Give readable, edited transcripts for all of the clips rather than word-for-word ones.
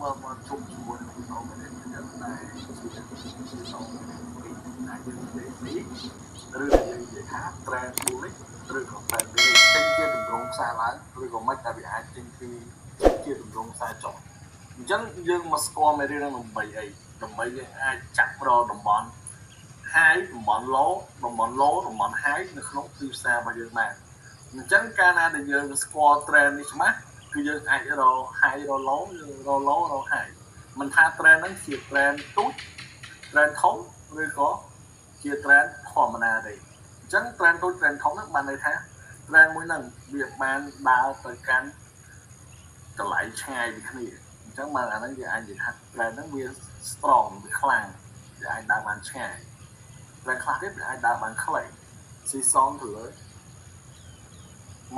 មកជុំជាមួយនឹងវីដេអូមួយនេះយើងដែរជាវីដេអូពីណាយើងនិយាយពីឬយើងនិយាយថា trend bullish ឬក៏ trend bearish ចេញជាទម្រង់ផ្សារឡើងឬក៏មិនតែវាអាចចេញពីជាទម្រង់ផ្សារចុះអញ្ចឹងយើងមកស្គាល់មេរៀននឹងដើម្បីអីដើម្បីយើងអាចចាប់រកតំបន់ high តំបន់ low តំបន់ low តំបន់ high នៅក្នុងទីផ្សាររបស់យើងបានអញ្ចឹងកាលណាដែលយើងស្គាល់ trend នេះច្បាស់គឺយើងអាចរក high រក low យើងរក low រក high មិនថា trend ហ្នឹងជា trend ទូច trend ធំឬក៏ជា trend ធម្មតាទេអញ្ចឹង trend ទូច trend ធំហ្នឹងបានន័យថា trend មួយហ្នឹងវាបានដើរទៅកាន់តម្លៃឆ្ងាយពីគ្នាអញ្ចឹងបានអាហ្នឹងយើងអាចនិយាយថា trend ហ្នឹងវា strong វាខ្លាំងវាអាចដើរបានឆ្ងាយ trend ខ្លះទៀតវាអាចដើរបានខ្លីស៊ីសងទៅលើ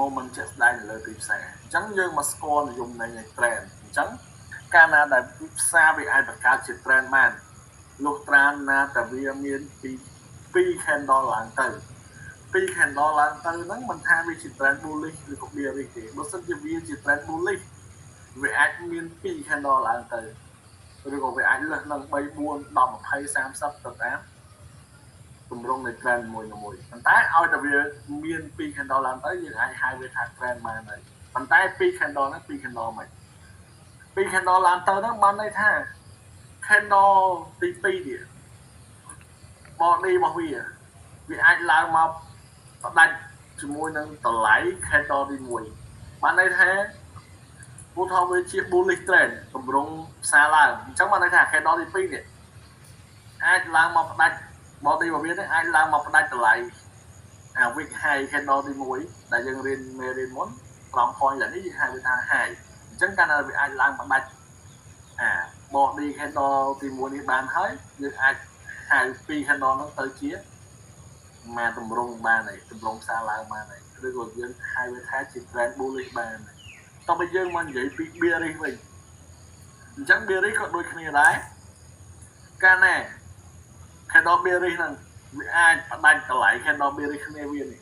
moment ជាក់ស្ដែងនៅលើទីផ្សារអញ្ចឹងយើងមកស្គាល់និយមន័យនៃ trend អញ្ចឹងកាលណាដែលទីផ្សារវាអាចបង្កើតជា trend បានលុះត្រាណាតែវាមានពី2 candle ឡើងទៅ2 candle ឡើងទៅហ្នឹងមិនថាវាជា trend bullish ឬក៏ bearish ទេបើសិនជាវាជា trend bullish វាអាចមាន2 candle ឡើងទៅឬក៏វាអាចលើសនឹង3 4 10 20 30ទៅតាមទម្រង់នៃ trend មួយមួយប៉ុន្តែឲ្យតែវាមាន2 candle ឡើងទៅយើងអាចហៅវាថា trend បានហើយប៉ុន្តែ2 candle ហ្នឹង2 candle មិន2 candle ឡើងទៅហ្នឹងបានន័យថា candle ទី2នេះ body របស់វាវាអាចឡើងមកផ្ដាច់ជាមួយនឹងតម្លៃ candle ទី1បានន័យថាឧទាហរណ៍វាជា bullish trend ទម្រង់ផ្សារឡើងអញ្ចឹងបានន័យថា candle ទី2នេះអាចឡើងមកផ្ដាច់ body របស់វានេះអាចឡើងមកផ្ដាច់តម្លៃអា wick high candle ទី1ដែលយើងរៀនមេរៀនមុនត្រង់ point នេះយើងហៅវាថា high អញ្ចឹងកាលណាវាអាចឡើងផ្ដាច់អា body candle ទី1នេះបានហើយយើងអាចហៅ2 candle ហ្នឹងទៅជាមកតម្រង់បានហើយតម្រង់ផ្សារឡើងបានហើយឬក៏យើងហៅវាថាជា trend bullish បានហើយតោះបើយើងមកនិយាយពី bearish វិញអញ្ចឹង bearish ក៏ដូចគ្នាដែរកាលណា candle bearish ហ្នឹងវាអាចផ្ដាច់តម្លៃ candle bearish គ្នាវានេះ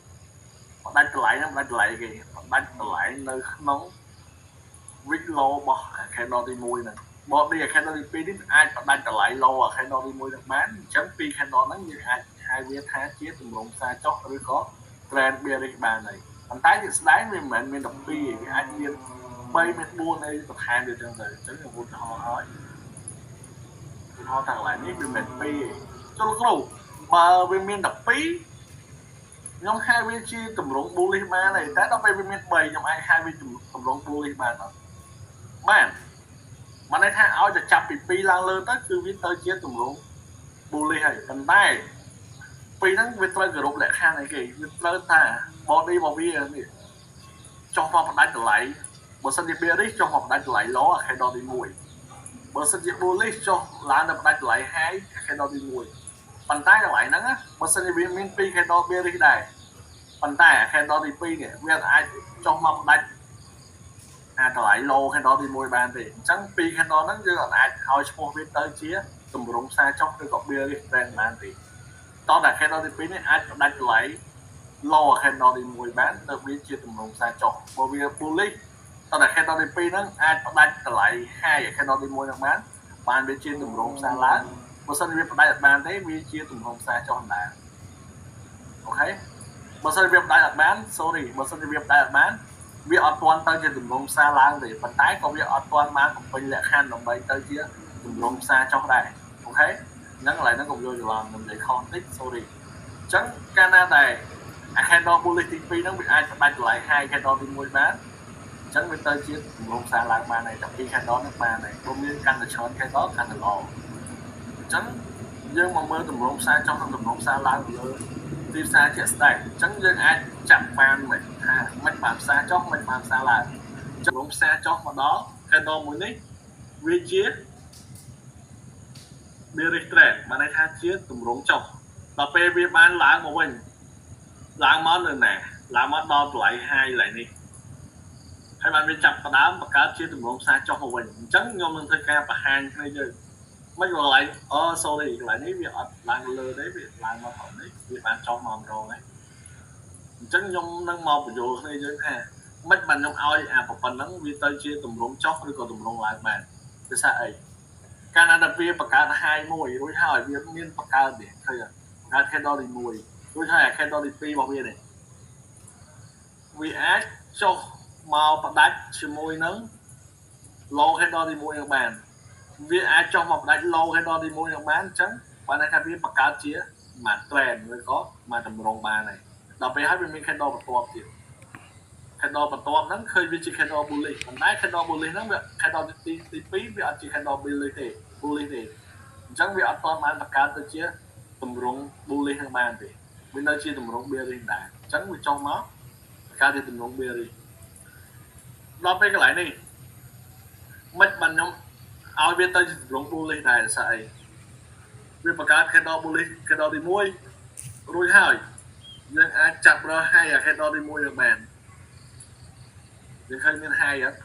ផ្ដាច់តម្លៃហ្នឹងផ្ដាច់តម្លៃគេផ្ដាច់តម្លៃនៅក្នុង wick low របស់ candle ទី1ហ្នឹង body candle ទី2នេះអាចផ្ដាច់តម្លៃ low candle ទី1ហ្នឹងបានអញ្ចឹងពី candle ហ្នឹងយើងអាចហៅវាថាជាទម្រង់ផ្សារចុះឬក៏ trend bearish បានហើយប៉ុន្តែជាស្ដែងវាមិនមែនមាន12ទេវាអាចមាន3មាន4អីបន្ថែមទៀតចឹងទៅអញ្ចឹងខ្ញុំឧទាហរណ៍ឲ្យឧទាហរណ៍តាកន្លែងនេះវាមិនមែន2ទេចុះលោកគ្រូបើវាមាន12ខ្ញុំហៅវាជាទម្រង់ bullish បានហើយតែដល់ពេលវាមាន3ខ្ញុំអាចហៅវាទម្រង់ bullish បានអត់បានបានន័យថាឲ្យតែចាប់ពី2ឡើងលើទៅគឺវាទៅជាទម្រង់ bullish ហើយប៉ុន្តែពីហ្នឹងវាត្រូវគោរពលក្ខខណ្ឌអីគេវាត្រូវថា body របស់វានេះចុះមកផ្ដាច់តម្លៃបើសិនជា bearish ចុះមកផ្ដាច់តម្លៃ low អា candle ទី1បើសិនជា bullish ចុះឡើងទៅផ្ដាច់តម្លៃ high candle ទី1ប៉ុន្តែកន្លែងហ្នឹងបើសិនជាវាមាន2 candle bearish ដែរប៉ុន្តែអា candle ទី2នេះវាអាចចុះមកផ្ដាច់អាតម្លៃ low candle ទី1បានទេអញ្ចឹង2 candle ហ្នឹងយើងអាចឲ្យឈ្មោះវាទៅជាទម្រង់ផ្សារចុះឬក៏ bearish trend បានទេតោះតែ candle ទី2នេះអាចផ្ដាច់តម្លៃ low candle ទី1បានទៅវាជាទម្រង់ផ្សារចុះបើវា bullish តោះតែ candle ទី2ហ្នឹងអាចផ្ដាច់តម្លៃ high candle ទី1ហ្នឹងបានបានវាជាទម្រង់ផ្សារឡើងបើសិនវាផ្ដាច់អត់បានទេវាជាទម្រង់ផ្សារចុះដែរ OK បើសិនវាផ្ដាច់អត់បាន sorry បើសិនវាផ្ដាច់អត់បានវាអត់ទាន់ទៅជាទម្រង់ផ្សារឡើងទេប៉ុន្តែក៏វាអត់ទាន់បានបំពេញលក្ខខណ្ឌដើម្បីទៅជាទម្រង់ផ្សារចុះដែរ OK ហ្នឹងកន្លែងហ្នឹងកុំយល់ច្រឡំខ្ញុំនិយាយខុសបន្តិច sorry អញ្ចឹងកាលណាតែអា candle bullish ទី2ហ្នឹងវាអាចផ្ដាច់តម្លៃ high candle ទី1បានអញ្ចឹងវាទៅជាទម្រង់ផ្សារឡើងបានហើយតែពី candle ហ្នឹងបានហើយព្រោះមានកាន់តែច្រើន candle កាន់តែល្អអញ្ចឹងយើងមកមើលទម្រង់ផ្សារចុះនិងទម្រង់ផ្សារឡើងលើទីផ្សារជាក់ស្ដែងអញ្ចឹងយើងអាចចាប់បានមិនថាមិនបានផ្សារចុះមិនបានផ្សារឡើងទម្រង់ផ្សារចុះមកដល់ candle មួយនេះវាជា bearish trend បានន័យថាជាទម្រង់ចុះដល់ពេលវាបានឡើងមកវិញឡើងមកនៅណាឡើងមកដល់តម្លៃ high ឡើយនេះហើយបានវាចាប់ផ្ដើមបង្កើតជាទម្រង់ផ្សារចុះមកវិញអញ្ចឹងខ្ញុំនឹងធ្វើការបង្ហាញគ្នាយើងមិនកន្លែងអូ sorry កន្លែងនេះវាអត់ឡើងលើទេវាឡើងមកត្រង់នេះវាបានចុះមកម្ដងហើយអញ្ចឹងខ្ញុំនឹងមកបញ្យល់គ្នាយើងថាមិនបានខ្ញុំឲ្យអាប្រព័ន្ធហ្នឹងវាទៅជាទម្រង់ចុះឬក៏ទម្រង់ឡើងបានវា ភាសាអីកាលណាដែលវាបង្កើត high មួយរួចហើយវាមានបង្កើតនេះឃើញបង្កើត candle ទី1រួចហើយអា candle ទី2របស់វានេះវាអាចចុះមកផ្ដាច់ជាមួយនឹង low candle ទី1នឹងបានវាអាចចុះមកផ្ដាច់ low candle ទី1នឹងបានអញ្ចឹងបានន័យថាវាបង្កើតជាមួយ trend ឬក៏មួយតម្រងបានហើយដល់ពេលហើយវាមាន candle បន្ទាប់ទៀត candle បន្ទាប់ហ្នឹងឃើញវាជា candle bullish ប៉ុន្តែ candle bullish ហ្នឹងវា candle ទី2វាអត់ជា candle bullish ទេ bullish ទេអញ្ចឹងវាអត់ទាន់បានបង្កើតទៅជាទម្រង់ bullish ហ្នឹងបានទេវានៅជាទម្រង់ bearish ដែរអញ្ចឹងវាចុះមកបង្កើតជាទម្រង់ bearish ដល់ពេលកន្លែងនេះមិនបានខ្ញុំឲ្យវាទៅជាទម្រង់ bullish ដែរស្អីវាបង្កើត candle bullish candle ទី1រួចហើយយើងអាចចាប់រក high អា candle ទី1នឹងបានយើងឃើញមាន high អត់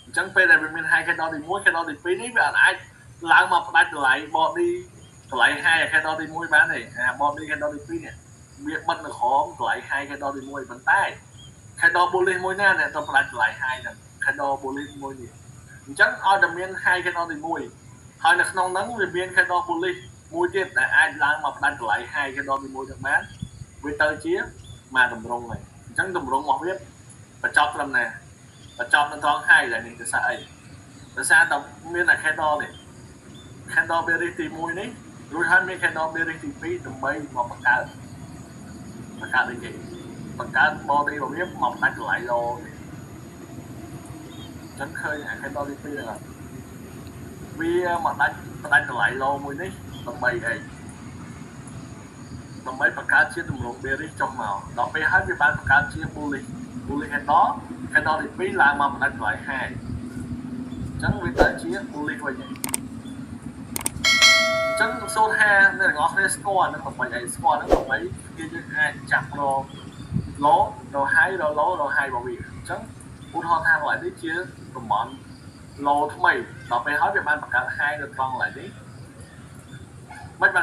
អញ្ចឹងពេលដែលវាមាន high candle ទី1 candle ទី2នេះវាអត់អាចឡើងមកផ្ដាច់តម្លៃ body តម្លៃ high អា candle ទី1បានទេអា body candle ទី2នេះវាបិទនៅក្រោមតម្លៃ high candle ទី1ប៉ុន្តែ candle bullish មួយណាអ្នកទៅផ្ដាច់តម្លៃ high ហ្នឹង candle bullish មួយនេះអញ្ចឹងឲ្យតែមាន high candle ទី1ហើយនៅក្នុងហ្នឹងវាមាន candle bullish មួយទៀតដែលអាចឡើងមកផ្ដាច់តម្លៃ high candle ទី1ហ្នឹងបានវាទៅជាមួយតម្រងហើយអញ្ចឹងតម្រងរបស់វាបញ្ចប់ត្រឹមណាបញ្ចប់នៅត្រង់ high ដែលនេះទៅសារអីដោយសារតែមានតែ candle នេះ candle bearish ទី1នេះរួចហើយមាន candle bearish ទី2ដើម្បីមកបង្កើតអីគេបង្កើត body របស់វាមកផ្ដាច់តម្លៃ low នេះអញ្ចឹងឃើញអា candle ទី2ហ្នឹងអត់វាមកដាច់ផ្ដាច់តម្លៃ low មួយនេះដើម្បីអីដើម្បីបង្កើតជាទម្រង់ bearish ចុះមកដល់ពេលហើយវាបានបង្កើតជា bullish candle candle ទី2ឡើងមកផ្ដាច់តម្លៃ high អញ្ចឹងវាទៅជា bullish វិញហើយអញ្ចឹងសូត្រថាអ្នកទាំងអស់គ្នាស្គាល់នឹងដើម្បីអីស្គាល់នឹងដើម្បីគេយើងអាចចាប់រក low រក high រក low រក high របស់វាអញ្ចឹងឧទាហរណ៍ថាកន្លែងនេះជាតំបន់ low ថ្មីដល់ពេលហើយវាបានបង្កើត high នៅត្រង់កន្លែងនេះមិនបាន